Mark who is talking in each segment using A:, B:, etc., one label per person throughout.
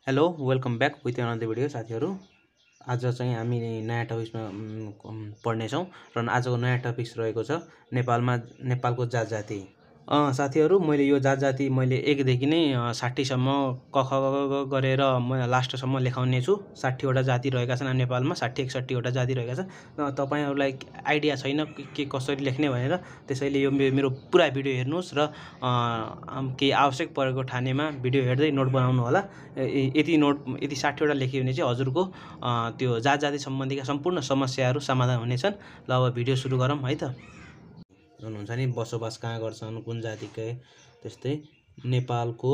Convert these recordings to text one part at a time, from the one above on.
A: Hello welcome back with another video साथीहरू। आज चाहिँ हामी नयाँ टपिक्समा पढ्नेछौँ र आजको नयाँ टपिक्स रहेको छ नेपालको जात जाति। साथीहरू मैले यो जात जाति मैले 1 देखि नै 60 सम्म क ख ग घ गरेर म लास्टसम्म लेखाउने छु। 60 वटा जाति रहेका छन् नेपालमा, 60-61 वटा जाति रहेका छन्। तपाईहरुलाई आइडिया छैन के कसरी लेख्ने भनेर, त्यसैले यो मेरो पुरा भिडियो हेर्नुस् र केही आवश्यक परेको ठानेमा भिडियो हेर्दै नोट बनाउनु होला। यति 60 वटा लेख्यो भने चाहिँ हजुरको त्यो जात जाति सम्बन्धीका सम्पूर्ण समस्याहरू समाधान हुनेछन्। ल अब भिडियो सुरु गरौँ है त। हुनुहुन्छ नि बसोबास कहाँ गर्छन्, कुन जातिकै, त्यस्तै नेपालको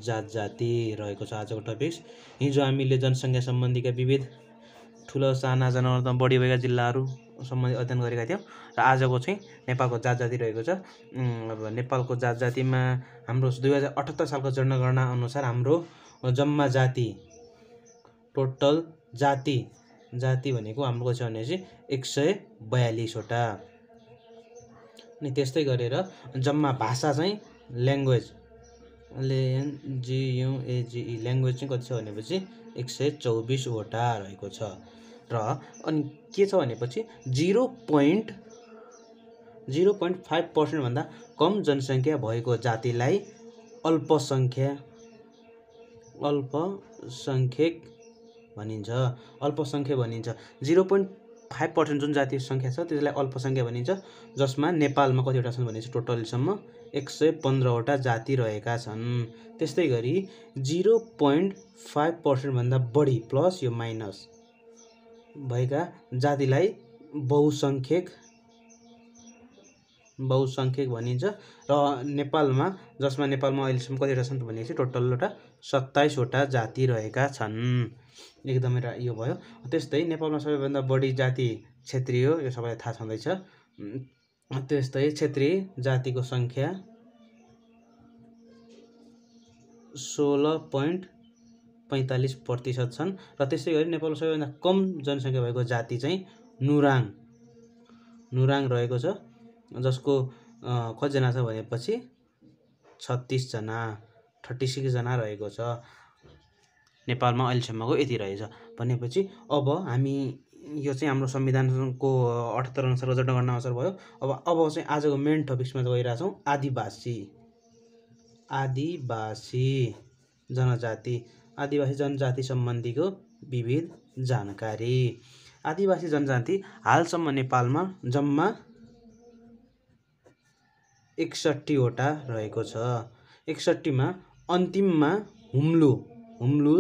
A: जात जाति रहेको छ आजको टपिक्स। हिजो हामीले जनसङ्ख्या सम्बन्धीका विविध ठुलो साना जनगणना बढी भएका जिल्लाहरू सम्बन्धी अध्ययन गरेका थियौँ र आजको चाहिँ नेपालको जात जाति रहेको छ। अब नेपालको जात जातिमा हाम्रो 2078 सालको जनगणना अनुसार हाम्रो जम्मा जाति टोटल जाति भनेको हाम्रो छ भनेपछि 142 वटा। अनि त्यस्तै गरेर जम्मा भाषा चाहिँ ल्याङ्ग्वेज LANGUAGE ल्याङ्ग्वेज चाहिँ कति छ भनेपछि 124 वटा रहेको छ। र अनि के छ भनेपछि 0.5% भन्दा कम जनसङ्ख्या भएको जातिलाई अल्पसङ्ख्यक भनिन्छ। 0.5% जुन जाति सङ्ख्या छ त्यसलाई अल्पसङ्ख्या भनिन्छ, जसमा नेपालमा कतिवटा छन् भनेपछि टोटलसम्म 115 वटा जाति रहेका छन्। त्यस्तै गरी 0.5% भन्दा बढी प्लस यो माइनस भएका जातिलाई बहुसङ्ख्यक भनिन्छ। र नेपालमा अहिलेसम्म कतिवटा छन् भनेपछि टोटल वटा 27 वटा जाति रहेका छन्। एकदमै यो भयो। त्यस्तै नेपालमा सबैभन्दा बढी जाति क्षेत्रीय हो, यो सबैलाई थाहा छँदैछ। त्यस्तै क्षेत्रीय जातिको सङ्ख्या 16.45% छन्। र त्यसै गरी नेपालमा सबैभन्दा कम जनसङ्ख्या भएको जाति चाहिँ नुराङ रहेको छ, जसको कतिजना छ भनेपछि 36 जना रहेको छ। नेपालमा अहिलेसम्मको यति रहेछ भनेपछि अब हामी यो चाहिँ हाम्रो संविधानको 78 अनुसारको जनगणना अनुसार भयो। अब चाहिँ आजको मेन टपिक्समा गइरहेको छौँ। आदिवासी जनजाति सम्बन्धीको विविध जानकारी। आदिवासी जनजाति हालसम्म नेपालमा जम्मा 61 वटा रहेको छ। 61 मा अन्तिममा हुम्लु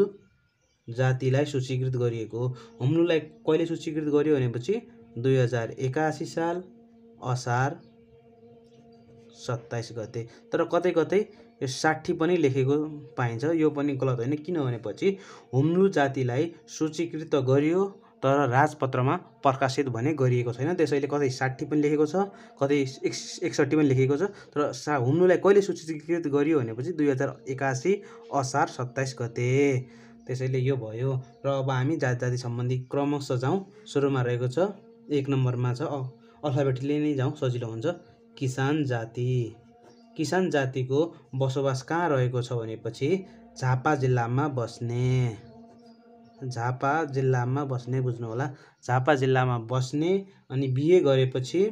A: जातिलाई सूचीकृत गरिएको। हुम्लुलाई कहिले सूचीकृत गरियो भनेपछि 2081 साल असार 27 गते। तर कतै यो 60 पनि लेखेको पाइन्छ, यो पनि गलत होइन। किनभनेपछि हुम्लु जातिलाई सूचीकृत गरियो तर राजपत्रमा प्रकाशित भने गरिएको छैन, त्यसैले कतै 60 पनि लेखेको छ, कतै 61 पनि लेखेको छ। तर हुम्लुलाई कहिले सूचीकृत गरियो भनेपछि 2081 असार 27 गते। त्यसैले यो भयो। र अब हामी जात जाति सम्बन्धी क्रमशः जाउँ। सुरुमा रहेको छ 1 नम्बरमा छ, अल्फाबेटले नै जाउँ सजिलो हुन्छ, किसान जातिको बसोबास कहाँ रहेको छ भनेपछि झापा जिल्लामा बस्ने बुझ्नु होला। झापा जिल्लामा बस्ने अनि बिहे गरेपछि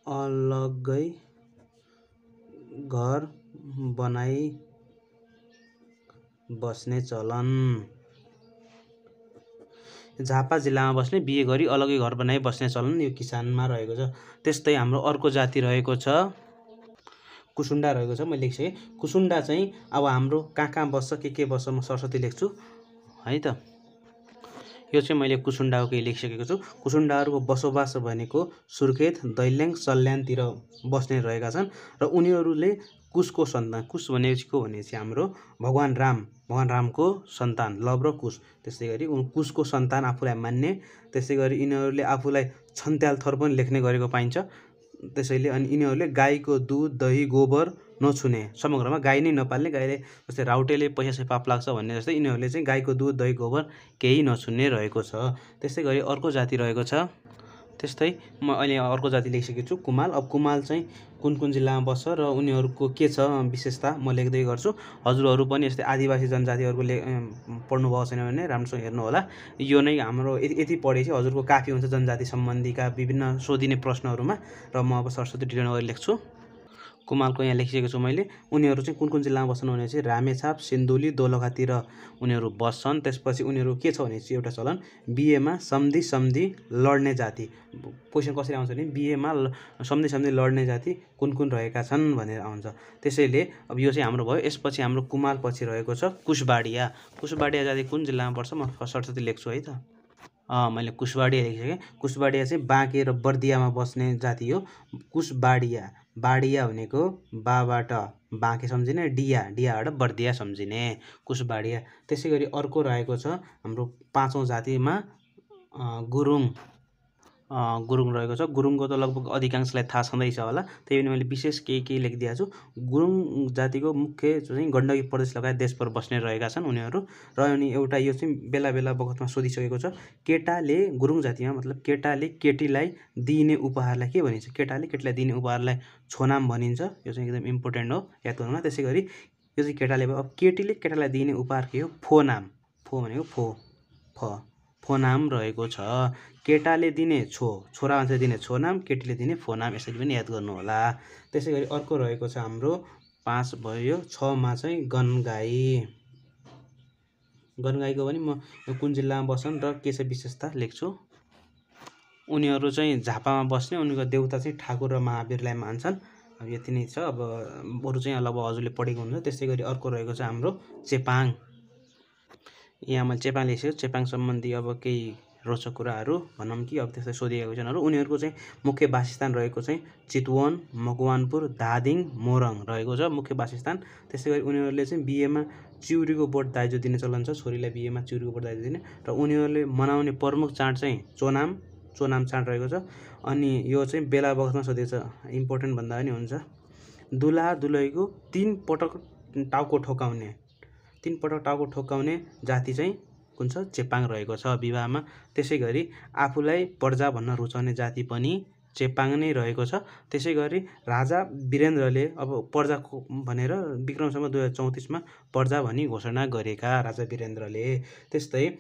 A: अलग्गै घर बनाई बस्ने चलन। झापा जिल्लामा बस्ने, बिहे गरी अलग्गै घर बनाई बस्ने चलन यो किसानमा रहेको छ। त्यस्तै हाम्रो अर्को जाति रहेको छ कुसुन्डा रहेको छ। मैले लेखिसकेँ। कुसुन्डा चाहिँ अब हाम्रो कहाँ बस्छ, के बस्छ, म सरस्वती लेख्छु है त। यो चाहिँ मैले कुसुन्डाको केही लेखिसकेको छु। कुसुन्डाहरूको बसोबास भनेको सुर्खेत, दैल्याङ, सल्यानतिर बस्ने रहेका छन् र उनीहरूले कुशको सन्तान, कुश भनेपछि को भनेपछि हाम्रो भगवान रामको सन्तान लव र कुश। त्यसै गरी कुशको सन्तान आफूलाई मान्ने, त्यसै गरी यिनीहरूले आफूलाई छन्त्याल थर पनि लेख्ने गरेको पाइन्छ। त्यसैले अनि यिनीहरूले गाईको दुध, दही, गोबर नछुने, समग्रमा गाई नै नपाल्ने, गाईले जस्तै राउटेले पैसा पाप लाग्छ भन्ने जस्तै यिनीहरूले चाहिँ गाईको दुध, दही, गोबर केही नछुन्ने रहेको छ। त्यसै गरी अर्को जाति रहेको छ त्यस्तै म अहिले अर्को जाति लेखिसकेको छु कुमाल। अब कुमाल चाहिँ कुन जिल्लामा बस्छ र उनीहरूको के छ विशेषता म लेख्दै गर्छु। हजुरहरू पनि यस्तै आदिवासी जनजातिहरूको पढ्नुभएको छैन भने राम्रोसँग हेर्नुहोला। यो नै हाम्रो यति पढेपछि हजुरको काफी हुन्छ जनजाति सम्बन्धीका विभिन्न सोधिने प्रश्नहरूमा। र म अब सरस्वती डिटेल गरेर लेख्छु। कुमालको यहाँ लेखिसकेको छु मैले। उनीहरू चाहिँ कुन जिल्लामा बस्छन् भने चाहिँ रामेछाप, सिन्धुली, दोलखातिर उनीहरू बस्छन्। त्यसपछि उनीहरू के छ भने चाहिँ एउटा चलन बिहेमा सम्धि लड्ने जाति। क्वेसन कसरी आउँछ भने बिहेमा सम्धि लड्ने जाति कुन रहेका छन् भनेर आउँछ। त्यसैले अब यो चाहिँ हाम्रो भयो। यसपछि हाम्रो कुमाल पछि रहेको छ कुशबाडिया। कुशबाडिया जाति कुन जिल्लामा पर्छ म सरस्वती लेख्छु है त। मैले कुशबाडिया लेखिसकेँ। कुशबाडिया चाहिँ बाँके र बर्दियामा बस्ने जाति हो। कुशबाडिया, बाडिया भनेको बाबाट बाँके सम्झिने, डियाबाट बर्दिया सम्झिने, कुशबाडिया। त्यसै गरी अर्को रहेको छ हाम्रो 5औं जातिमा गुरुङ रहेको छ। गुरुङको त लगभग अधिकांशलाई थाहा छँदैछ होला, त्यही पनि मैले विशेष केही लेखिदिएको छु। गुरुङ जातिको मुख्य चाहिँ गण्डकी प्रदेश लगायत देशभर बस्ने रहेका छन् उनीहरू। र अनि एउटा यो चाहिँ बेला बखतमा सोधिसकेको छ, केटाले गुरुङ जातिमा मतलब केटाले केटीलाई दिइने उपहारलाई के भनिन्छ? केटाले केटीलाई दिइने उपहारलाई छोनाम भनिन्छ। यो चाहिँ एकदम इम्पोर्टेन्ट हो, याद गर्नुहोला। त्यसै गरी यो चाहिँ केटाले भयो। अब केटीले केटालाई दिइने उपहार के हो? फोनाम। फो भनेको फोनाम रहेको छ। केटाले दिने छोरा मान्छेले दिने छोनाम, केटीले दिने फोनाम। यसरी पनि याद गर्नु होला। त्यसै गरी अर्को रहेको छ हाम्रो 5 भयो। 6मा चाहिँ गनगाई। गनगाईको पनि म कुन जिल्लामा बस्छन् र के छ विशेषता लेख्छु। उनीहरू चाहिँ झापामा बस्ने, उनीहरूको देउता चाहिँ ठाकुर र महावीरलाई मान्छन्। अब यति नै छ। अब बरु चाहिँ लगभग हजुरले पढेको हुन्छ। त्यस्तै गरी अर्को रहेको छ हाम्रो चेपाङ। यहाँ मैले चेपाङ लेखिसकेको। चेपाङ सम्बन्धी अब केही रोचक कुराहरू भनौँ कि अब त्यस्तै सोधिएका क्वेसनहरू। उनीहरूको चाहिँ मुख्य वासस्थान रहेको चाहिँ चितवन, मकवानपुर, धादिङ, मोरङ रहेको छ मुख्य वासस्थान। त्यसै गरी उनीहरूले चाहिँ बिहेमा चिउरीको बोट दाइजो दिने चलन छ। छोरीलाई बिहेमा चिउरीको बोट दाइजो दिने। र उनीहरूले मनाउने प्रमुख चाड चाहिँ चोनाम चाड रहेको छ। अनि यो चाहिँ बेला बखतमा सोधेको छ, इम्पोर्टेन्ट भन्दा पनि हुन्छ। दुलहा दुलहीको 3 पटक टाउको ठोकाउने जाति चाहिँ कुन छ? चेपाङ रहेको छ विवाहमा। त्यसै गरी आफूलाई प्रजा भन्न रुचाउने जाति पनि चेपाङ नै रहेको छ। त्यसै गरी राजा वीरेन्द्रले अब प्रजा भनेर विक्रम सम्वत 2034मा प्रजा भनी घोषणा गरेका राजा वीरेन्द्रले। त्यस्तै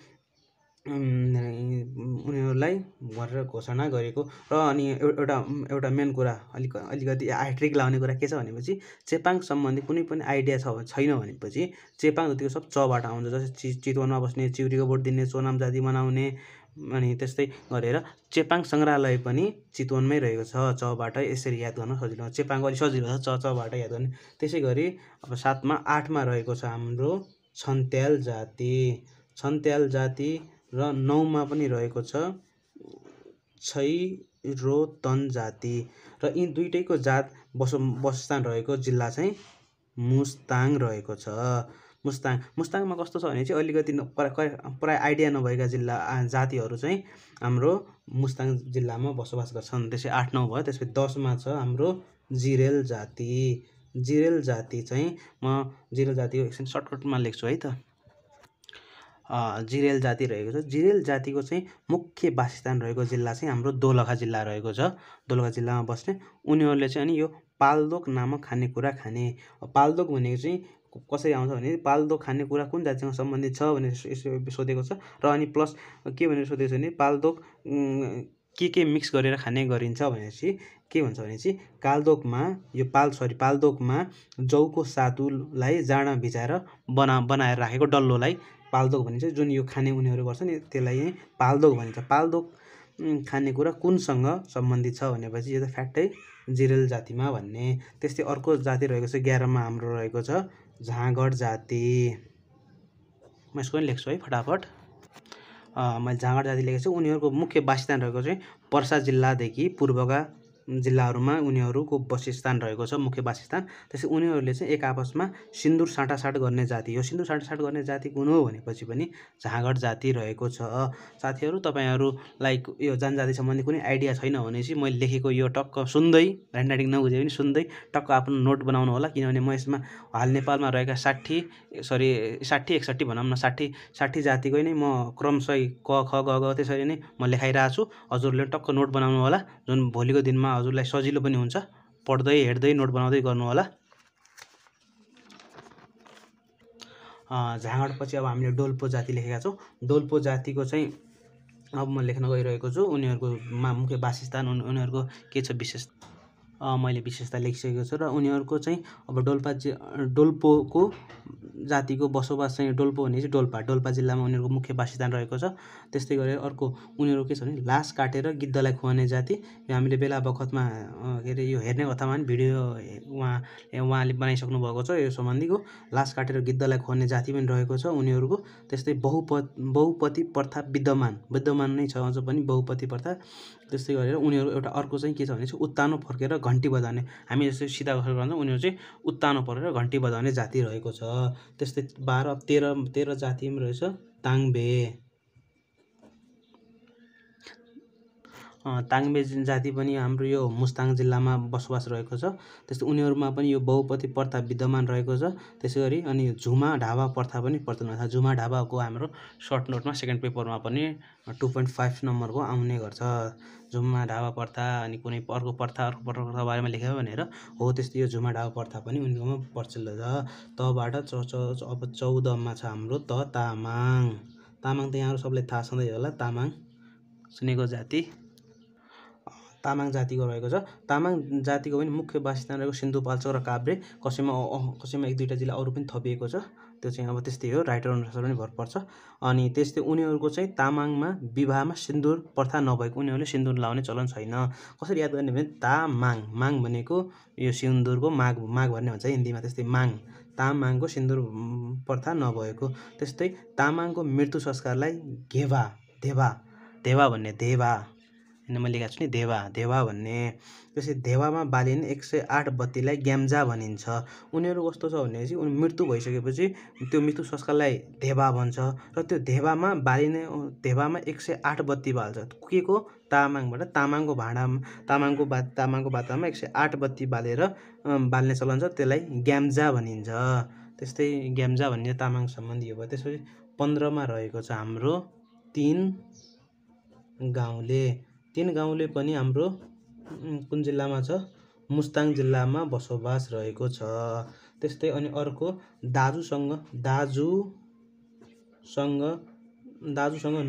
A: उनीहरूलाई भनेर घोषणा गरेको। र अनि एउटा मेन कुरा अलिकति हाइट्रिक लाउने कुरा के छ भनेपछि चेपाङ सम्बन्धी कुनै पनि आइडिया छैन भनेपछि चेपाङ जतिको सब चबाट आउँछ। जस्तै चितवनमा बस्ने, चिउरीको बोट दिने, चोनाम जाति मनाउने, अनि त्यस्तै गरेर चेपाङ सङ्ग्रहालय पनि चितवनमै रहेको छ चबाट। यसरी याद गर्न सजिलो, चेपाङको अलिक सजिलो छ चबाट याद गर्ने। त्यसै गरी अब 8मा रहेको छ हाम्रो छन्त्याल जाति र 9मा पनि रहेको छ छैरोतन जाति। र यी दुईटैको जात बसस्थान रहेको जिल्ला चाहिँ मुस्ताङ रहेको छ। मुस्ताङमा कस्तो छ भने चाहिँ अलिकति प्राय आइडिया नभएका जातिहरू चाहिँ हाम्रो मुस्ताङ जिल्लामा बसोबास गर्छन्। त्यसै 8-9 भयो। त्यसपछि 10मा छ हाम्रो जिरेल जाति चाहिँ म जिरेल जातिको एकछिन सर्टकटमा लेख्छु है त। जिरेल जाति रहेको छ। जिरेल जातिको चाहिँ मुख्य वासस्थान रहेको जिल्ला चाहिँ हाम्रो दोलखा जिल्ला रहेको छ। दोलखा जिल्लामा बस्ने उनीहरूले चाहिँ अनि यो पाल्दोक नामक खानेकुरा खाने। पाल्दोक भनेको चाहिँ कसरी आउँछ भने पाल्दोक खानेकुरा कुन जातिसँग सम्बन्धित छ भनेर सोधेको छ। र अनि प्लस के भनेर सोधेको छ भने पाल्दोक के मिक्स गरेर खाने गरिन्छ भनेपछि के भन्छ भने चाहिँ पाल्दोकमा जौको सातुलाई जाँडा भिजाएर बनाएर राखेको डल्लोलाई पाल्दोक भनिन्छ। जुन यो खाने उनीहरू गर्छ नि त्यसलाई पाल्दोक भनिन्छ। पाल्दोक खानेकुरा कुनसँग सम्बन्धित छ भनेपछि यो त फ्याक्टै जिरेल जातिमा भन्ने। त्यस्तै अर्को जाति रहेको छ 11मा हाम्रो रहेको छ झाँगड जाति। म यसको पनि लेख्छु है फटाफट। मैले झाँगड जाति लेखेको छु। उनीहरूको मुख्य वासस्थान रहेको चाहिँ पर्सा जिल्लादेखि पूर्वका जिल्लाहरूमा उनीहरूको बसस्थान रहेको छ, मुख्य वासस्थान। त्यसै उनीहरूले चाहिँ एक आपसमा सिन्दुर साटासाट गर्ने जाति हो। सिन्दुर साटासाट गर्ने जाति कुन हो भनेपछि पनि झाँगड जाति रहेको छ। साथीहरू, तपाईँहरूलाई यो जनजाति सम्बन्धी कुनै आइडिया छैन भने चाहिँ मैले लेखेको यो टक्क सुन्दै, ह्यान्डराइटिङ नबुझे पनि सुन्दै टक्क आफ्नो नोट बनाउनु होला, किनभने म यसमा हाल नेपालमा रहेका 60-61 भनौँ न 60 जातिकै नै म क्रमशः क ख ग घ त्यसरी नै म लेखाइरहेको छु। हजुरले टक्क नोट बनाउनु होला, जुन भोलिको दिनमा हजुरलाई सजिलो पनि हुन्छ। पढ्दै हेर्दै नोट बनाउँदै गर्नु होला। झाँगडपछि अब हामीले डोल्पो जाति लेखेका छौँ। डोल्पो जातिको चाहिँ अब म लेख्न गइरहेको छु। उनीहरूको मुख्य वासस्थान, उनीहरूको के छ विशेषता, मैले विशेषता लेखिसकेको छु। र उनीहरूको चाहिँ अब डोल्पोको जातिको बसोबास चाहिँ डोल्पो भने चाहिँ डोल्पा जिल्लामा उनीहरूको मुख्य वासस्थान रहेको छ। त्यस्तै गरेर अर्को उनीहरू के छ भने लास काटेर गिद्धलाई खुवाउने जाति। यो हामीले बेला बखतमा के अरे यो हेर्ने कथामा पनि भिडियो उहाँले बनाइसक्नु भएको छ यो सम्बन्धीको। लास काटेर गिद्धलाई खुवाउने जाति पनि रहेको छ उनीहरूको। त्यस्तै बहुपति प्रथा विद्यमान नै छ अझ पनि बहुपति प्रथा। त्यस्तै गरेर उनीहरू एउटा अर्को चाहिँ के छ भने चाहिँ उत्तानो फर्केर घन्टी बजाउने, हामी जस्तै सिधा बसेर भन्छौँ, उनीहरू चाहिँ उत्तानो फर्केर घन्टी बजाउने जाति रहेको छ। त्यस्तै 13 जाति पनि रहेछ। ताङबे जाति पनि हाम्रो यो मुस्ताङ जिल्लामा बसोबास रहेको छ। त्यस्तै उनीहरूमा पनि यो बहुपति प्रथा विद्यमान रहेको छ। त्यसै गरी अनि झुमा ढाबा प्रथा पनि प्रचलन छ। झुमा ढाबाको हाम्रो सर्ट नोटमा सेकेन्ड पेपरमा पनि 2.5 नम्बरको आउने गर्छ। झुमा ढाबा प्रथा अनि कुनै अर्को प्रथा बारेमा लेख्यो भनेर हो। त्यस्तै यो झुमा ढाबा प्रथा पनि उनीहरूमा प्रचलित छ। तबाट अब 14मा छ हाम्रो तामाङ। तामाङ त यहाँहरू सबलाई थाहा छँदै होला। तामाङ सुनेको जाति तामाङ जातिको रहेको छ। तामाङ जातिको पनि मुख्य वासस्थान रहेको सिन्धुपाल्चोक र काभ्रे। कसैमा 1-2टा जिल्ला अरू पनि थपिएको छ। त्यो चाहिँ अब त्यस्तै हो, राइटर अनुसार पनि भर पर्छ। अनि त्यस्तै उनीहरूको चाहिँ तामाङमा विवाहमा सिन्दुर प्रथा नभएको, उनीहरूले सिन्दुर लाउने चलन छैन। कसरी याद गर्ने भने माङ भनेको यो सिन्दुरको माग भन्ने भन्छ हिन्दीमा। त्यस्तै तामाङको सिन्दुर प्रथा नभएको। त्यस्तै तामाङको मृत्यु संस्कारलाई देवा भन्ने मैले लेखेको छु नि, देवा भन्ने। त्यसै देवामा बालिने 108 बत्तीलाई ग्याम्जा भनिन्छ। उनीहरू कस्तो छ भने चाहिँ मृत्यु भइसकेपछि त्यो मृत्यु संस्कारलाई देवा भन्छ र त्यो देवामा 108 बत्ती बाल्छ। के को तामाङबाट तामाङको भातामा 108 बत्ती बाल्ने चलन छ, त्यसलाई ग्याम्जा भनिन्छ। त्यस्तै ग्याम्जा भन्ने तामाङ सम्बन्धी हो। त्यसपछि 15मा रहेको छ हाम्रो 3 गाउँले पनि हाम्रो कुन जिल्लामा छ, मुस्ताङ जिल्लामा बसोबास रहेको छ। त्यस्तै अनि अर्को दाजुसँग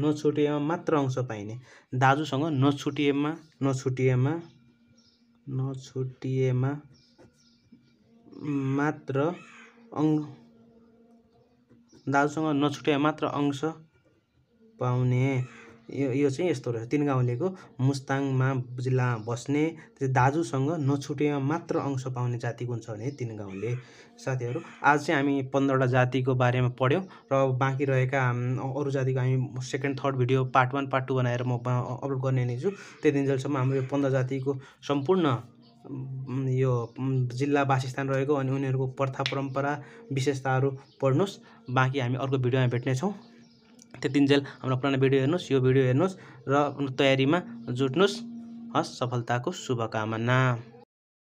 A: नछुटिएमा मात्र अंश पाइने। दाजुसँग नछुटिएमा मात्र अंश पाउने। यो चाहिँ यस्तो रहेछ। 3 गाउँलेको मुस्ताङमा जिल्लामा बस्ने, दाजुसँग नछुटिएमा मात्र अंश पाउने जाति कुन छ भने 3 गाउँले। साथीहरू, आज चाहिँ हामी 15वटा जातिको बारेमा पढ्यौँ र बाँकी रहेका अरू जातिको हामी second third video part 1 part 2 बनाएर म अपलोड गर्ने नै छु। त्यति दिनसम्म हाम्रो यो 15 जातिको सम्पूर्ण यो जिल्ला वासस्थान रहेको अनि उनीहरूको प्रथा परम्परा विशेषताहरू पढ्नुहोस्। बाँकी हामी अर्को भिडियोमा भेट्नेछौँ। त्यतिन्जेल हाम्रो पुरानो भिडियो हेर्नुहोस्, यो भिडियो हेर्नुहोस् र तयारीमा जुट्नुहोस्। हस्, सफलताको शुभकामना।